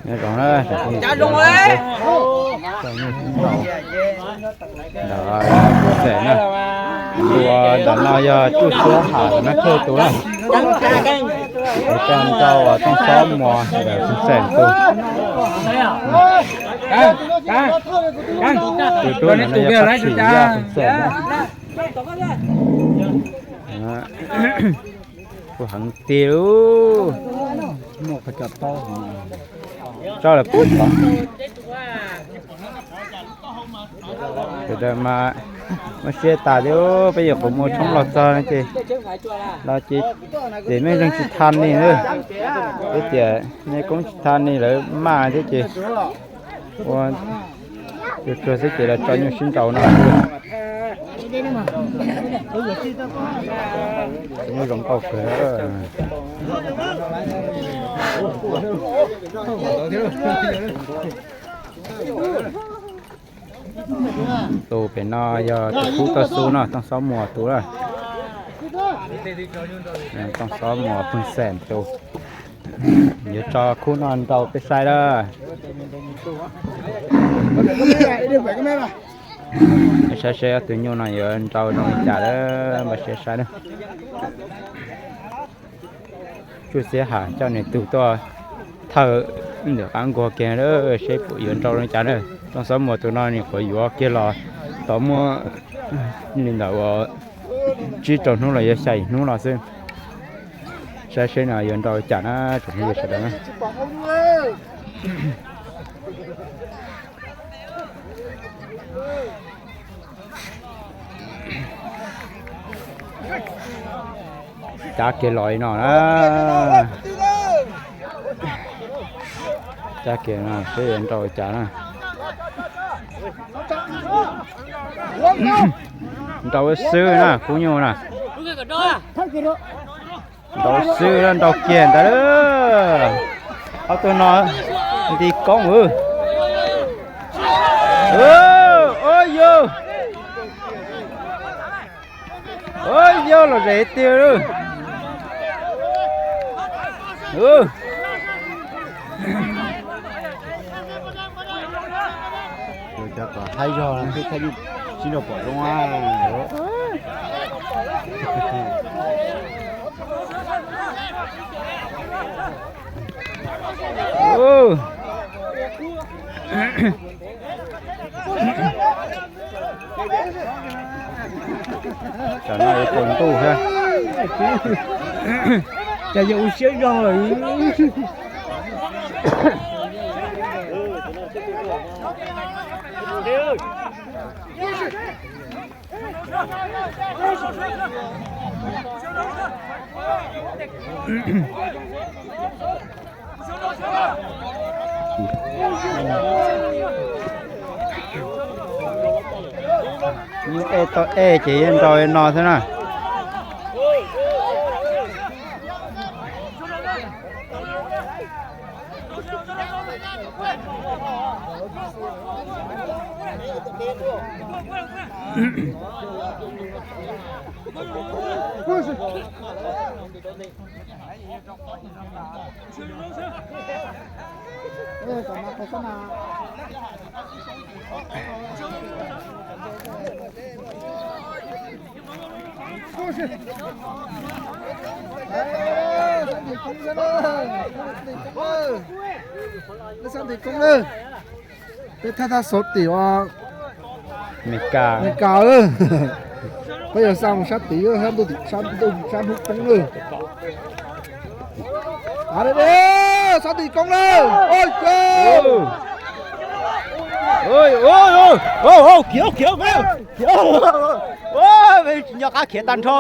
Nyob zoo na, ntawm no, ntawm no yog Tsuj Xiab Ham nab thawj tus na. Coj nrau Tooj Xob Muas ntawm Pheej Xeem tus. Tus dub ntawm no yog Paj Tshim Yaj Pheej Xeem na. Kuj heev tiag lauj. Muaj qhov cov taub tsob lawv pub tod. Sawv daws mas muaj siab tas thiab, peb yuav qhuav mus tshoob los txog no ces los ces, ces mej zeeg tsis tha ni na. Peb tias mej koob tsis tha ni lawv maj thiab ces ua tsuag tsuag xwb ces los tso nyuj sib nraus no. Muaj zoo nkauj kawg. Tus pem no yog tus khub toj xub no, Tooj Xob Muas tus na. Tooj Xob Muas Pheej Xeem tus. Yuav tso khub no nrau peb saib lawm. Saib seb ob tug nyuj no yuav nrau zoo li cas lawm, npaj siab saib na. Tsuj Xiab Ham coj nws tus tuaj thawj ntawm qab nkuaj kiag lawm, seb puas yuav nrau zoo li cas na. Tooj Xob Muas tus no nws qhuav yuav kiag los tau muaj li ntawm uas tsib rau hnub los yog xya yim hnub no xwb. Saib seb no yuav nrau li cas na tsoom phooj ywg sawv daws na. Cab kiag los li no na. Cab kiag no seb yuav nrau li cas na. Nrau xwb na khub nyuj na. Nrau xwb, nrau kiag ntawd. Ob tug no nti koob. Ua yog, ua yog los zem tiag lauj. Cov tom haib zog no twb thaij sib nrau pom zoo. Tam no yuav tsaus ntuj thiab. Cas yog ua siab zog lawm. Nyuj ej tau ej ces yeej nrau li no xwb na. Peb thaj thaj xov tim Amelikas, peb yuav xa mus sab tid, sab ntuj tim, sab ntuj sab hnub poob lawm. Sab tim koob lawm. Khiav, khiav, khiav, tsis nco qab khiav tag nrho.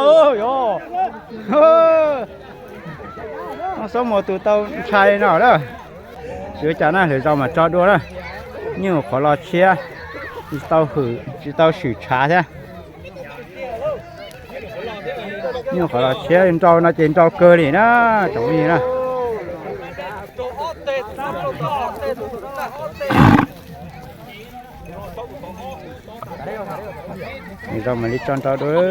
Xob Muas tus tau ntshai no lawm. Tsis ua cas na, lwm zaus mam tso dua na. Nyuj qhuav los tshiab, tsis tau hwm, tsis tau swm tshav thiab. Nyuj qhuav los tshiab, nrau no ces nrau kawg li na, tsoom phooj ywg na. Lwm zaus mam li tso nrau dua.